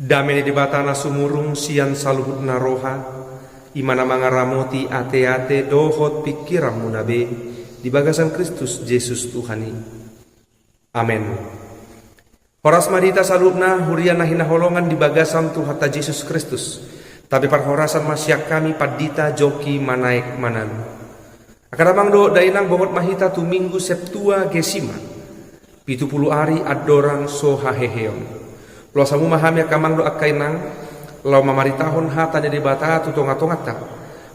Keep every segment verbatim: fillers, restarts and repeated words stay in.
Dame ni Debata na sumurung sian saluhutna roha, i ma na mangaramoti ateate dohot pingkiranmuna be di bagasan Kristus Jesus Tuhan i. Amen. Horas ma di hita saluhutna, huria na hinaholongan di bagasan Tuhanta Jesus Kristus. Tabe parhorasan ma sian hami pandita Joki Manaek Manalu. Angka damang dohot dainang, bongot ma hita tu Minggu Septuagesima, pitu pulu ari andorang so haheheon. Loas hamu ma hami angka amang dohot angka inang, laho mamaritahon hata ni Debata tu tongatonganta,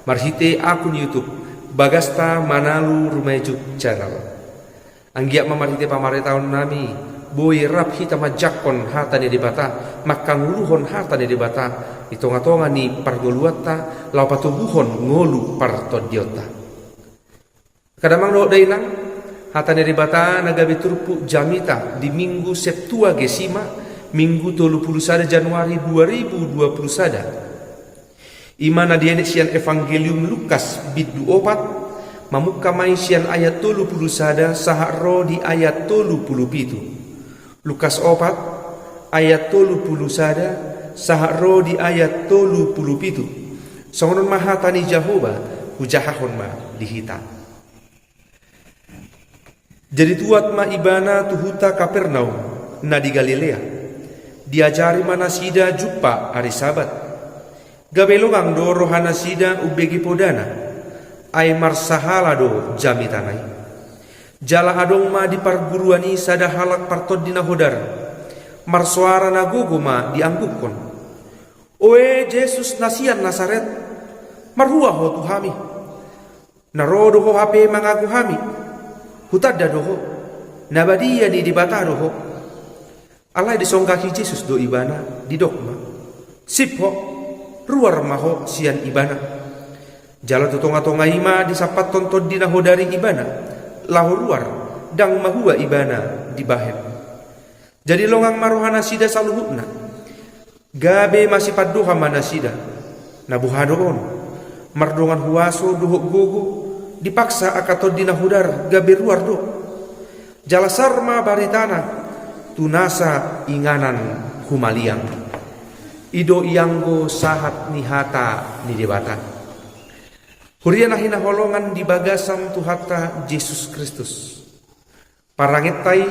marhite akun YouTube Bagasta Manalu Rumejuk Channel. Anggiat ma marhite pamaritahonnami, boi rap hita manjangkon hata ni Debata, mangkangoluhon hata ni Debata di tongatonga ni parngoluanta, laho patoguhon ngolu partondionta. Angka damang dohot dainang, hata ni Debata na gabe turpuk jamita di Minggu Septuagesima, Minggu tolu pulu sada Januari dua ribu dua pulu sada. I ma na dienet sian Evangelium Lukas bindu opat, mamungka ma i sian ayat tolu pulu sada sahat ro di ayat tolu pulu pitu. Lukas opat, ayat tolu pulu sada sahat ro di ayat tolu pulu pitu. Songon on ma hata ni Jahowa, hujahahon ma di hita. Jadi tuat ma Ibana tu huta Kapernaum, na di Galilea. Diajari ma nasida jumpa ari Sabat. Gabe longang do rohanasida umbege podana, ai marsahala do jamitana i. Jala adong ma di parguruan i sada halak partondi na hodar. Marsoara na gogo ma dianggukkon: "Oe Jesus na sian Nasaret, marhua ho tu hami. Na ro do ho hape mangago hami? Hutanda do ho, na badia ni Debata do ho." Alai disonggahi Jesus do ibana, didok ma: "Sip ho, ruar ma ho sian ibana." Jala tu tongatonga i ma disampathon tondi na hodar i ibana, laho ruar, ndang mahua ibana dibahen. Jadi longang ma rohanasida saluhutna. Gabe masipandohan ma nasida: "Na boha do on? Mardongan huaso dohot gogo, dipaksa angka tondi na hodar gabe ruar do?" Jala saor ma baritana tu nasa inganan humaliang. I do ianggo sahat ni hata ni Debata. Huria na hinaholongan di bagasan Tuhanta Jesus Kristus. Parangenta i,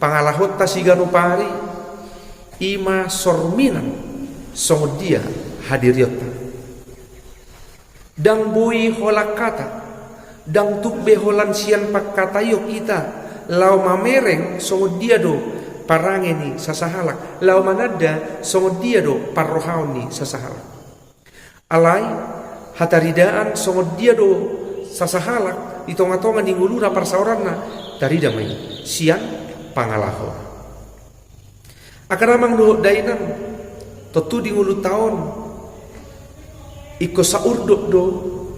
pangalahonta siganup ari, i ma sorminan songon dia hadirionta. Ndang boi holan hata, ndang tuk be holan sian pangkataion hita laho mamereng songon dia do parange ni sasahalak, laho mananda songon dia do parrohaon ni sasahalak. Alai, hataridaan songon dia do sasahalak di tongatonga ni ngoluna parsaoranna, tarida ma i sian pangalaho. Angka damang dohot dainang, tontu di ngolunta on, ingkon saurdot do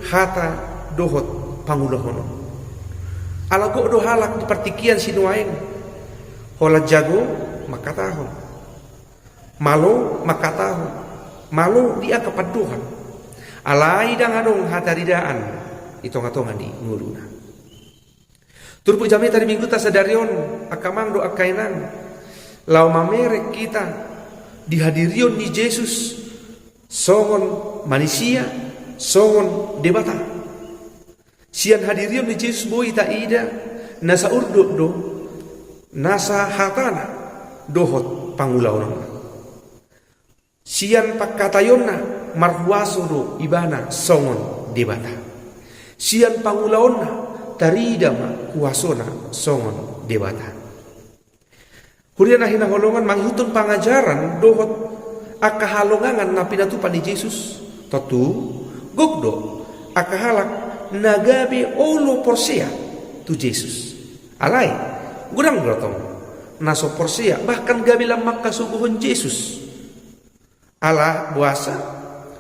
hata dohot pangulahonon. Ala gok do halak di partingkian sinuaeng, holan jago mangkatahon, malo mangkatahon, malo di angka pandohan. Alai ndang adong hataridaan di tongatonga ni ngoluna. Turpuk jamita di Minggunta sadari on, angka amang dohot angka inang, laho mamereng hita di hadirion ni Jesus songon manisia, songon Debata. Sian hadirion ni Jesus boi taida na saurdot do nasa hatana dohot pangulaononna. Sian pangkataionna marhuaso do ibana songon Debata. Sian pangulaonna tarida ma huasona songon Debata. Huria na hinaholongan, mangihuthon pangajaran dohot angka halongangan na pinatupa ni Jesus, tontu gok do angka halak na gabe olo porsea tu Jesus. Alai, godang do tong na so porsea, bahkan gabe lam mangkasogohon Jesus. Ala boasa?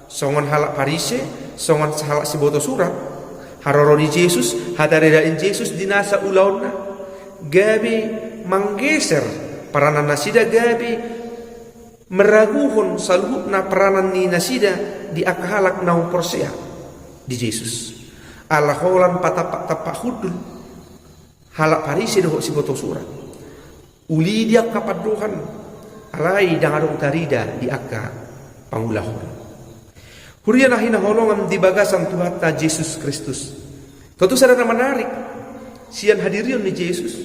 Songon halak Parise, songon halak siboto surat, haroro ni Jesus, hataridaan Jesus di nasa ulaonna, gabe manggeser paranan nasida, gabe maraguhon saluhutna paranan ni nasida di angka halak naung porsea di Jesus. Ala holan patampak-tampak hundul halak Parise dohot siboto surat. Uli di angka pandohan, Alai ndang adong tarida di angka pangulahon. Huria na hinaholongan di bagasan Tuhanta Jesus Kristus. Tontu sada na menarik, sian hadirion ni Jesus,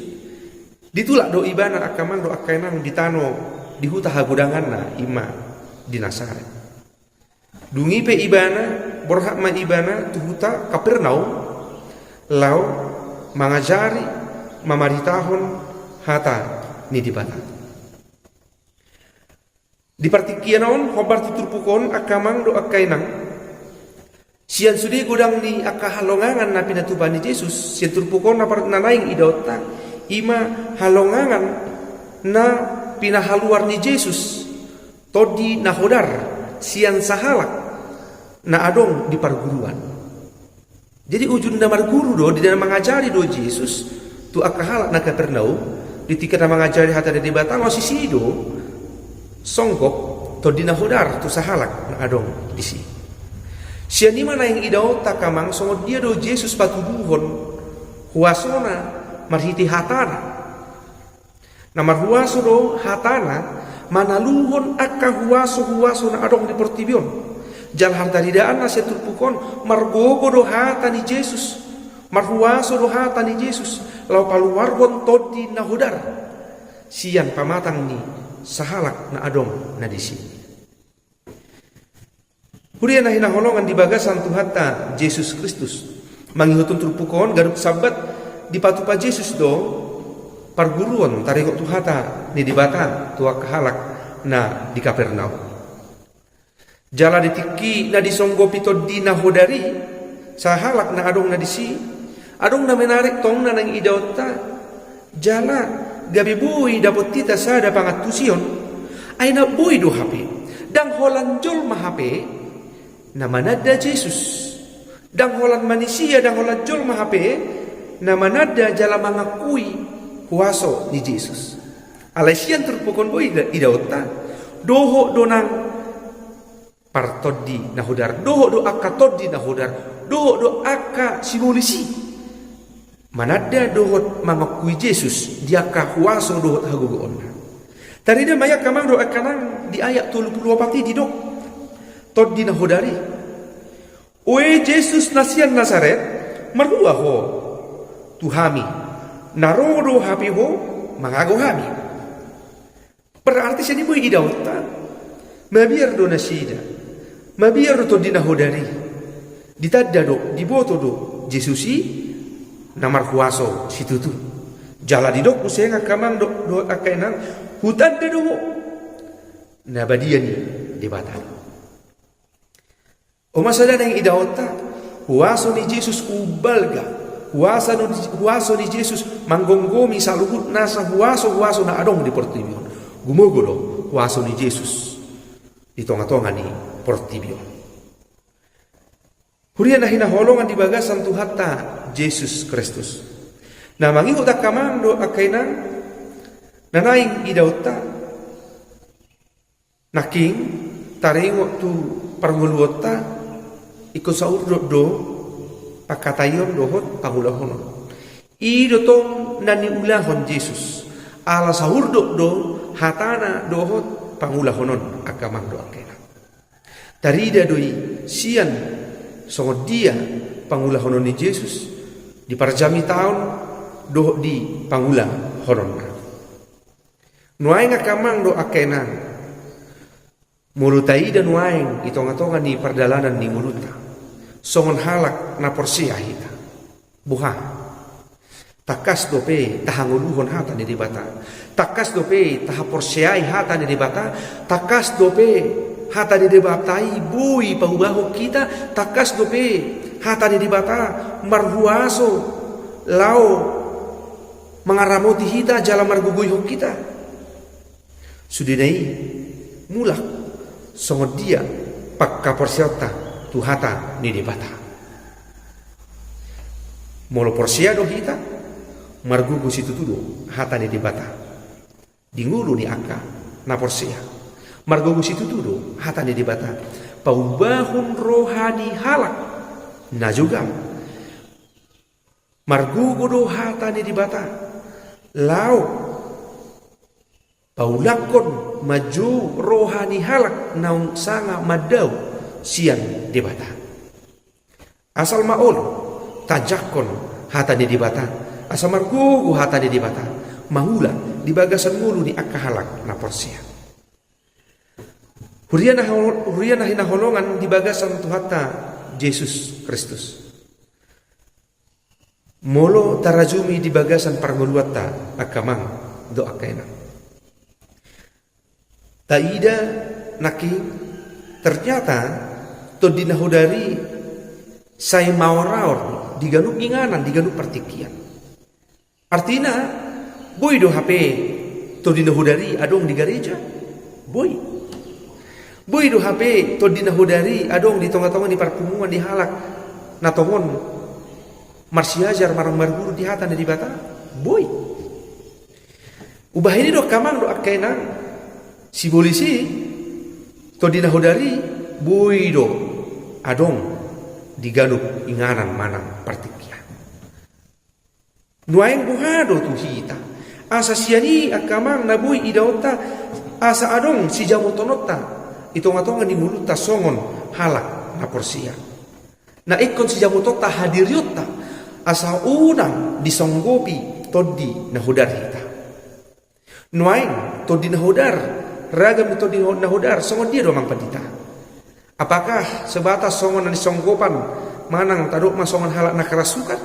ditulak do ibana angka amang dohot angka inang di tano, di huta hagodanganna, i ma di Nasaret. Dung i pe ibana, borhat ma ibana tu huta Kapernaum, laho mangajari, mamaritahon hata ni Debata. Di partingkian on, hombar tu turpuk on, angka amang dohot angka inang, sian sude godang ni angka halongangan na pinatupa ni Jesus, sian turpuk on na par-, na naeng idaonta, i ma halongangan na pinahaluar ni Jesus, tondi na hodar sian sahalak na adong di parguruan. Jadi ujungna marguru do, di na mangajari do Jesus tu angka halak na Kapernaum, di tingki na mangajari hata ni Debata, laos disi do songgop tondi na hodar tu sahalak na adong disi. Sian i ma naeng idaonta angka amang songon dia do Jesus patuduhon huasona marhite hatana. Na marhuaso do hatana manaluhon angka huaso-huaso na adong di portibi on. Jala hardaridaanna sian turpuk on, margogo do hata ni Jesus, marhuaso do hata ni Jesus laho paluarhon tondi na hodar sian pamatang ni sahalak na adong na disi. Huria na hinaholongan di bagasan Tuhanta Jesus Kristus. Mangihuthon turpuk on, ganup Sabat dipatupa Jesus do parguruon taringot tu hata ni Debata tu angka halak na di Kapernaum. Jala di tingki na disonggopi tondi na hodar i sahalak na adong na disi, adong na menarik tong na naeng idaonta. Jala gabe boi dapot hita sada pangantusion, ai na boi do hape, ndang holan jolma hape na mananda Jesus. Ndang holan manisia, ndang holan jolma hape na mananda jala mangakui huaso ni Jesus. Alai sian turpuk on boi ida-, idaonta, dohot do nang partondi na hodar, dohot do angka tondi na hodar, dohot do angka simbolis i mananda dohot mangakui Jesus di angka huaso dohot hagogoonna. Tarida ma i angka amang dohot angka inang di ayat tolu pulu opat i didok tondi na hodar i. Oe Jesus na sian Nasaret, marhua ho tu hami, na ro do hape ho mangago hami. Berarti sian i boi idaonta, mabiar do nasida, mabiar do tondi na hodar i. Ditanda do, diboto do Jesus i na marhuaso situtu. Jala didok muse angka amang do-, dohot angka inang, hutanda do ho na badia ni Debata. Oma sada naeng idaonta, huaso ni Jesus umbalga, huaso ni, huaso ni Jesus manggomgomi saluhut nasa huaso-huaso na adong di portibi on. Gumogo do huaso ni Jesus di tonga-tonga ni portibi on. Huria na hinaholongan di bagasan Tuhanta Jesus Kristus. Na mangihut angka amang dohot angka inang, na naeng idaonta, nangkin taringot tu parngoluonta, ingkon saurdot do pangkataion dohot pangulahonon. I do tong na niulahon Jesus, ala saurdot do hatana dohot pangulahonon angka amang dohot angka inang. Tarida do i sian songon dia pangulahonon ni Jesus di parjamitaon dohot di pangulahononna. Nuaeng angka amang dohot angka inang, molo taida nuaeng di tonga-tonga ni pardalanan ni ngolunta songon halak na porsea hita, boha? Tangkas dope tahangoluhon hata ni Debata. Tangkas dope tahaporseai hata ni Debata. Tangkas dope hata ni Debata i boi paubahon hita. Tangkas dope hata ni Debata marhuaso laho mangaramoti hita jala margogoihon hita. Sudena i mulak songon dia pangkaporseaonta tu hata ni Debata. Molo porsea do hita, margogo situtu do hata ni Debata di ngolu ni angka na porsea. Margogo situtu do hata ni Debata paubahon roha ni halak na jogam. Margogo do hata ni Debata laho Paulakkon manjou roha ni halak naung sanga mandao sian Debata. Asal ma olo, tanjakkon hata ni Debata, asa margogo hata ni Debata mangula di bagasan ngolu ni angka halak na porsea. Huria na ho-, huria na hinaholongan di bagasan Tuhanta Jesus Kristus. Molo tarajumi di bagasan parngoluanta angka amang dohot angka inang, taida nangkin, ternyata Tondi na Hodar i sai maoraor di ganup inganan, di ganup partingkian. Artina, boi do hape Tondi na Hodar i adong di gareja? Boi. Boi do hape Tondi na Hodar i adong di tongatonga ni parpunguan ni halak na tongon marsiajar manang marguru di hata ni Debata? Boi. Umbahen i do angka amang dohot angka inang, sibolis i, Tondi na Hodar i boi do adong di ganup inganan manang partingkian. Nuaeng boha do tu hita, asa sian i angka amang na boi idaonta asa adong sijamotononta i tongatonga ni ngolunta songon halak na porsea, na ingkon sijamotonta hadirionta, asa unang disonggopi Tondi na Hodar hita? Nuaeng, Tondi na Hodar, ragam ni Tondi na Hodar, songon dia do amang pandita? Apakah sebatas songon na nisonggopan manang tadok ma songon halak na kerasukan?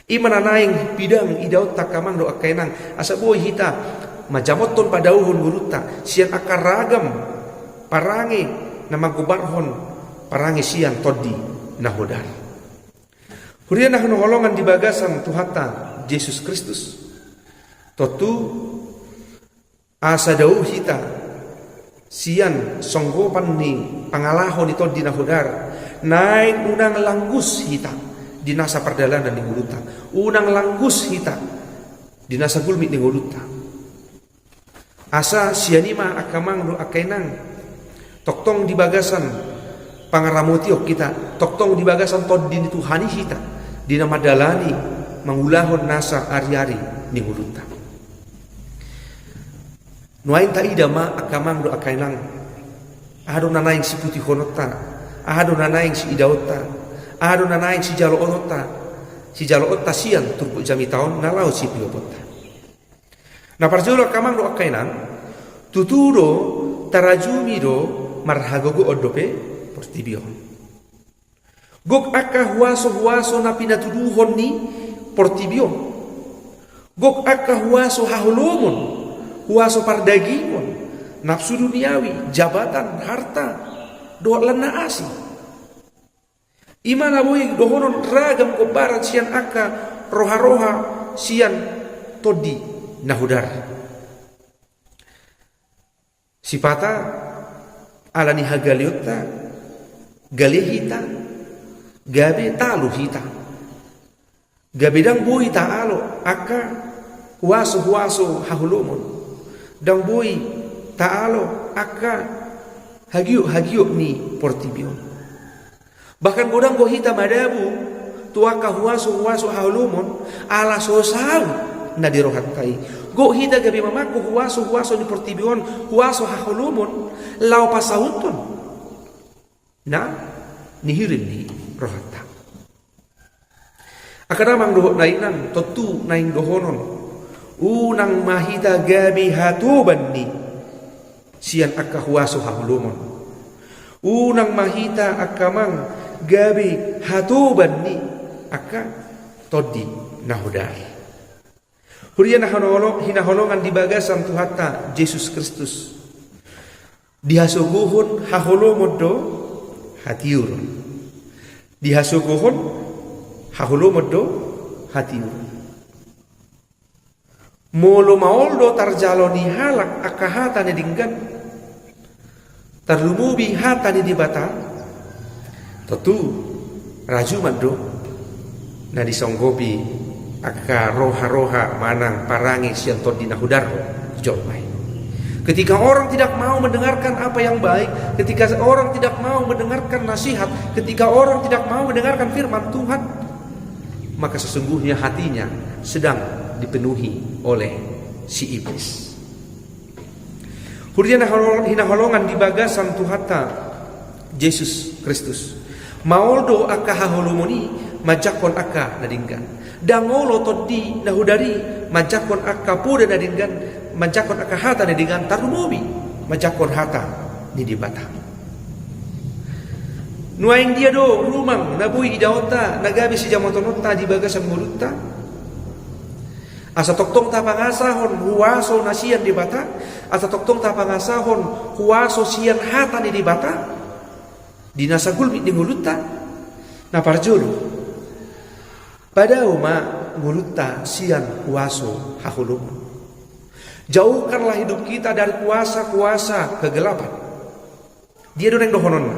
I ma na naeng pidang idaonta angka amang dohot angka inang, asa boi hita manjamothon padaohon ngolunta sian angka ragam parange na manggombarhon parange sian Tondi na Hodar. Huria na hinaholongan di bagasan Tuhanta Jesus Kristus. Tontu, asa dao hita sian songgopan ni pangalaho ni Tondi na Hodar, naeng unang langgus hita di nasa pardalanan ni ngolunta, unang langgus hita di nasa gulmit ni ngolunta. Asa sian i ma angka amang dohot angka inang, tongtong di bagasan pangaramotion hita, tongtong di bagasan Tondi ni Tuhan i hita, di na mandalani mangulahon nasa ariari ni ngolunta. Nuaeng taida ma angka amang dohot angka inang, aha do na naeng siputihononta, aha do na naeng siidaonta, aha do na naeng sijaloononta, sijaloonta sian turpuk jamita on na laho sipioponta. Na parjolo angka amang dohot angka inang, tutu do tarajumi do marhagogoon dope portibi on. Gok angka huaso-huaso na pinatuduhon ni portibi on. Gok angka huaso haholomon, huaso pardagingon, nafsu duniawi, jabatan, harta, dohot lan na asing. I ma na boi dohonon ragam gombaran sian angka roha-roha sian Tondi na Hodar. Sipata ala ni hagaleonta, gale hita, gabe talu hita. Gabe ndang boi taalo angka huaso-huaso haholomon. Ndang boi taalo angka hagiot-hagiot ni portibi on. Bahkan godang do hita madabu tu angka huaso-huaso haholomon, ala so saut na di rohanta i. Gok hita gabe mamangko huaso-huaso ni portibi on, huaso haholomon, laho pasauthon na nihirim ni rohanta. Angka damang dohot na inang, tontu naeng dohonon, unang ma hita gabe hatoban ni sian angka huaso haholomon. Unang ma hita angka amang gabe hatoban ni angka Tondi na Hodar. Huria na hinaholongan di bagasan Tuhanta Jesus Kristus. Dihasogohon haholomon do hatiuron. Dihasogohon haholomon do hatiuron. Molo maol do tarjalo ni halak angka hata na denggan, tarlumobi hata ni Debata, tontu rajuman do na disonggopi angka roha-roha manang parange sian Tondi na Hodar jolma i. Ketika orang tidak mau mendengarkan apa yang baik, ketika orang tidak mau mendengarkan nasihat, ketika orang tidak mau mendengarkan firman Tuhan, maka sesungguhnya hatinya sedang dipenuhi oleh si iblis. Huria na hinaholongan di bagasan Tuhanta Jesus Kristus. Maol do angka haholomon i manjangkon angka na denggan. Ndang olo tondi na hodar i manjangkon angka poda na denggan, manjangkon angka hata na denggan, tarlumobi manjangkon hata ni Debata. Nuaeng dia do rumang na boi idaonta na gabe sijamotononta di bagasan ngolunta? Asa tongtong tapangasahon huaso na sian Debata, asa tongtong tapangasahon huaso sian hata ni Debata di na sagulmit ni ngolunta. Na parjolo, padao ma ngolunta sian huaso haholomon. Jauhkanlah hidup kita dari kuasa-kuasa kegelapan. Dia do naeng dohononna?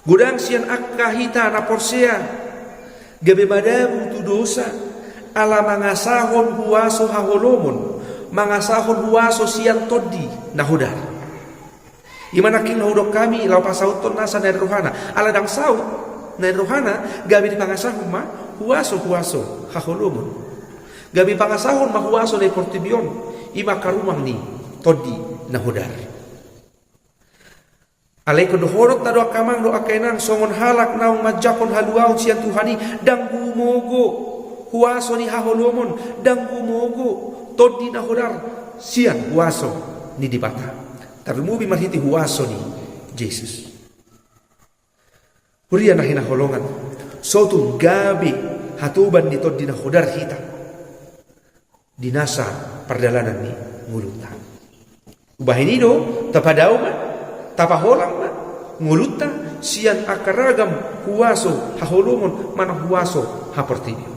Godang sian angka hita na porsea gabe madabu tu dosa ala mangasahon huaso haholomon, mangasahon huaso sian tondi na hodar. I ma nangkin na hudok hami laho pasauthon nasa na di rohana. Ala ndang saut na di rohana, gabe dipangasahon ma huaso-huaso haholomon. Gabe dipangasahon ma huaso na di portibi on, i ma angka rumang ni tondi na hodar. Alai ingkon dohononta do angka amang dohot angka inang, songon halak naung manjangkon haluaon sian Tuhan i, ndang gumogo huaso ni haholomon, ndang gumogo tondi na hodar sian huaso ni Debata. Tarlumobi marhite huaso ni Jesus. Huria na hinaholongan, so tung gabe hatoban ni tondi na hodar hita di nasa pardalanan ni ngolunta. Umbahen i do, tapadao ma, tapaholang ma ngolunta sian angka ragam huaso haholomon manang huaso haportibion.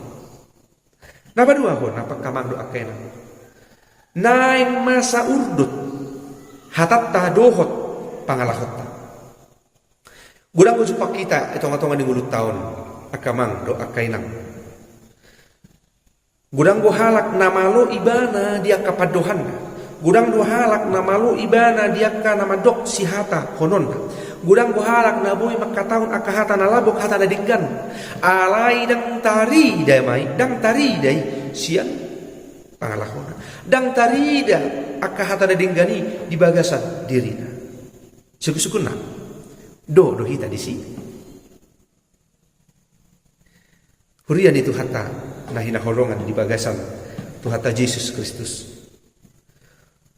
Na paduahon, angka amang dohot angka inang, naeng ma saurdot hatanta dohot pangalahonta. Godang do jumpang hita i tongatonga ni ngolunta on, angka amang dohot angka inang. Godang do halak na malo ibana di angka pandohanna. Godang do halak na malo ibana di angka na mandok sihatahononna. Godang do halak na boi mangkatahon angka hata na lambok, hata na denggan. Alai ndang tarida ma i, ndang tarida i sian pangalahona. Ndang tarida angka hata na denggan i di bagasan dirina. Sungkunsungkunna, dao do hita disi? Huria ni Tuhanta na hinaholongan di bagasan Tuhanta Jesus Kristus.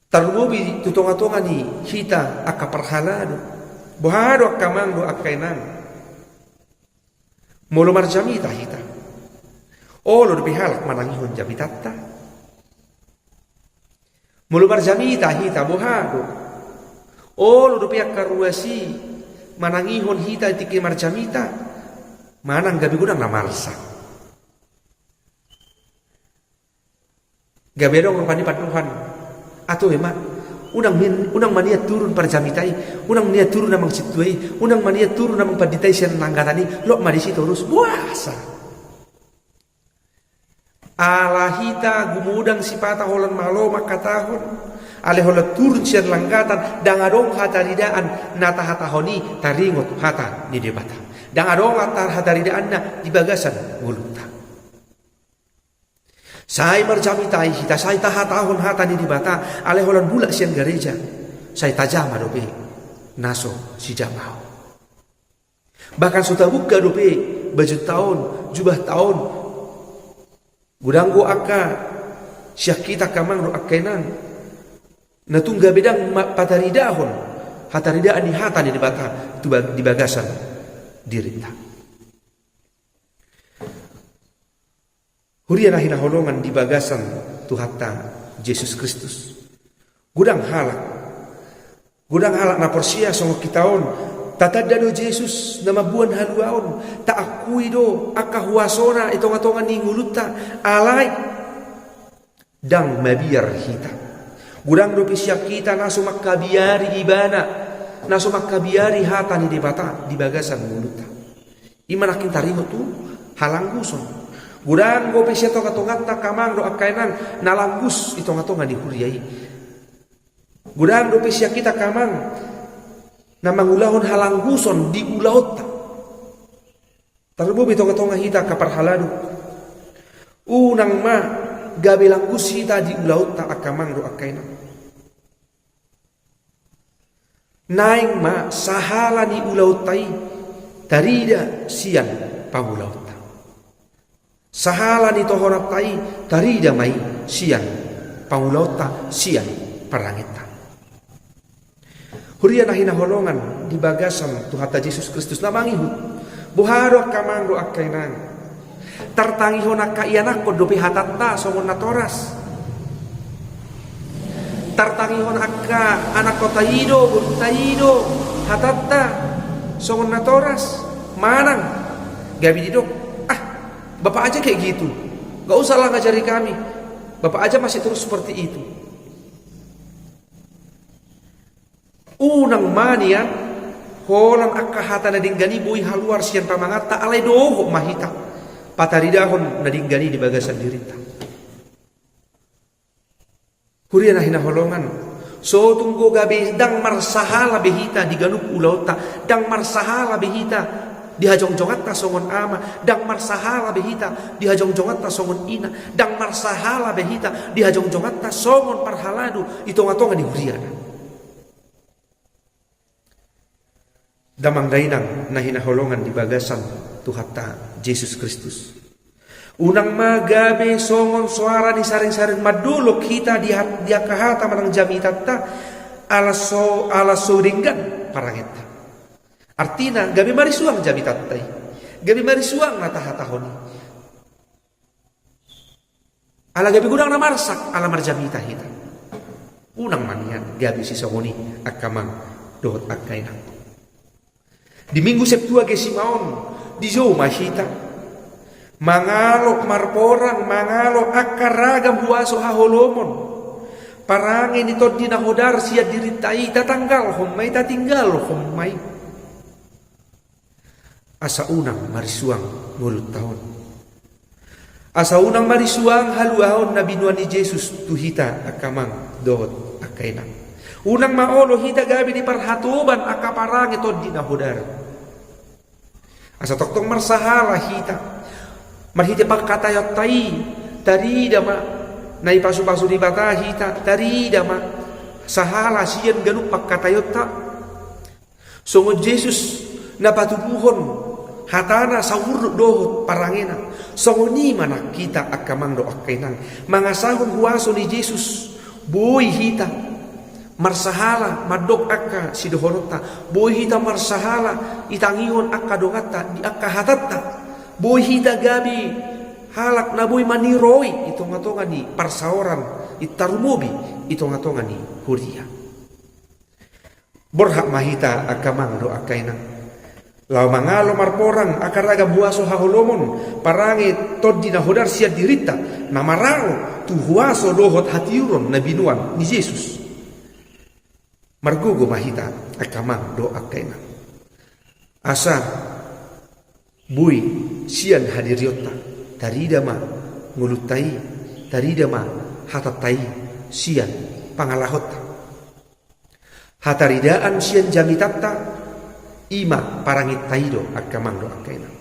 Tarlumobi tu tongatonga ni hita angka parhalado. Boha do, angka amang dohot angka inang? Molo marjamita hita, olo dope halak manangihon jamitanta? Molo marjamita hita, boha do? Olo dope angka ruas i manangihon hita di tingki marjamita? Manang gabe godang na marsak? Gabe adong rupani pandohan, ato ema, unang min-, unang ma nian turun parjamita i, unang ma nian turun amang sintua i, unang ma nian turun amang pandita i sian langgatan i, lot ma disi torus, boasa? Ala hita gumodang sipata holan malo mangkatahon, alai holan turun sian langgatan, ndang adong hataridaan na tahatahon i taringot hata ni Debata. Ndang adong hata-, hatarida-Na di bagasan ngolunta. Sai marjamita i hita, sai tahatahon hata ni Debata, alai holan mulak sian gareja, sai tajama dope na so sijamaon. Bahkan so tabuka dope bajunta on, jubahta on. Godang do angka sian hita, angka amang dohot angka inang, na tung gabe ndang ma-, pataridahon hataridaan ni hata ni Debata tu ba-, di bagasan dirinta. Huria na hinaholongan di bagasan Tuhanta Jesus Kristus. Godang halak, godang halak na porsea songon hita on, tatanda do Jesus na mamboan haluaon, taakui do angka huasona i tongatonga ni ngolunta, alai ndang mabiar hita. Godang dope sian hita na so mangkabiari ibana, na so mangkabiari hata ni Debata di bagasan ngolunta. I ma nangkin taringot tu halangguson. Godang dope sian tongatonganta, angka amang dohot angka inang, na langgus i tongatonga ni huria i. Godang dope sian hita, angka amang, na mangulahon halangguson di ulaonta. Tarlumobi tongatonga hita angka parhalado. Unang ma gabe langgus hita di ulaonta, angka amang dohot angka inang. Naeng ma sahala ni ulaonta i tarida sian pangulaonta. Sahala ni tohonanta i tarida ma i sian pangulaonta, sian parangenta. Huria na hinaholongan di bagasan Tuhanta Jesus Kristus na mangihut, boha do angka amang dohot angka inang? Tartangihon angka ianakhon dope hatanta songon natoras? Tartangihon angka anakkonta i do, borunta i do hatanta songon natoras? Manang gabe didok, "Ah, Bapak aja kayak gitu, gak usah lah ngajari kami, Bapak aja masih terus seperti itu." Unang ma nian holan angka hata na denggan i boi haluar sian pamanganta, alai dohot ma hita pataridahon na denggan i di bagasan dirinta. Huria na hinaholongan, so tung do gabe ndang marsahala be hita di ganup ulaonta, ndang marsahala be hita di hajongjonganta songon ama, ndang marsahala be hita di hajongjonganta songon ina, ndang marsahala be hita di hajongjonganta songon parhalado i tongatonga ni huriana. Damang dainang na hinaholongan di bagasan Tuhanta Jesus Kristus, unang ma gabe songon soara ni saringsaring mandolok hita di hat-, di angka hata manang jamitanta, ala so, ala so denggan parangenta. Artina, gabe marisuang jamitanta i, gabe marisuang na tahatahon i. Ala gabe godang na marsak ala marjamita hita. Unang ma nian gabe sisongon i, angka amang dohot angka inang. Di Minggu Septuagesima on, dijou ma hita mangalo marporang, mangalo angka ragam huaso haholomon, parange ni Tondi na Hodar sian dirinta i, tatanggalhon ma i, tatinggalhon ma i. Asa unang marisuang ngolunta on. Asa unang marisuang haluaon na binoan ni Jesus tu hita, angka amang dohot angka inang. Unang ma olo hita gabe diparhatoban angka parange Tondi na Hodar. Asa tongtong marsahala hita marhite pangkataionta i, tarida ma na ipasupasu Debata hita, tarida ma sahala sian ganup pangkataionta. Songon Jesus na patuduhon hatana saurut dohot parangena, songon i ma nang hita, angka amang dohot angka inang, mangasahon huaso ni Jesus. Boi hita marsahala mandok angka sidohononta, boi hita marsahala itangihon angka donganta di angka hatanta, boi hita gabe halak na boi maniroi i tongatonga ni parsaoran, i tarumobi i tongatonga ni huria. Borhat ma hita, angka amang dohot angka inang, laho mangalo marporang angka ragam huaso haholomon, parange Tondi na Hodar sian dirinta, na maralo tu huaso dohot hatiuron na binoan ni Jesus. Margogo ma hita, angka amang dohot angka inang, asa boi sian hadirionta tarida ma ngolunta i, tarida ma hatanta i sian pangalahonta. Hataridaan sian jamitanta, i ma parangenta i do, angka amang dohot angka inang.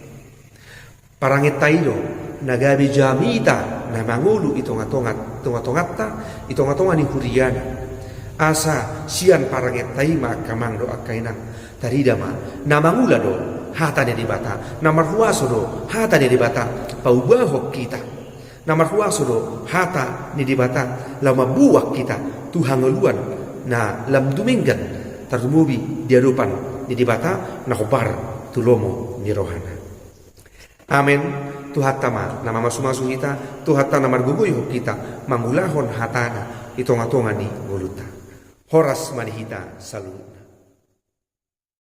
Parangenta i do na gabe jamita na mangolu i tongatonga, tongatonganta, i tongatonga ni huriana. Asa sian parangenta i ma, angka amang dohot angka inang, tarida ma na mangula do hata ni Debata, na marhuaso do hata ni Debata paubahon hita. Na marhuaso do hata ni Debata laho mamboan hita tu hangoluan na lam dumenggan, tarlumobi di adopan ni Debata na hombar tu lomo ni rohana. Amen. Tuhanta ma na mamasumasu hita, Tuhanta na margogoihon hita mangulahon hatana i tongatonga ni ngolunta. Horas ma di hita saluhutna.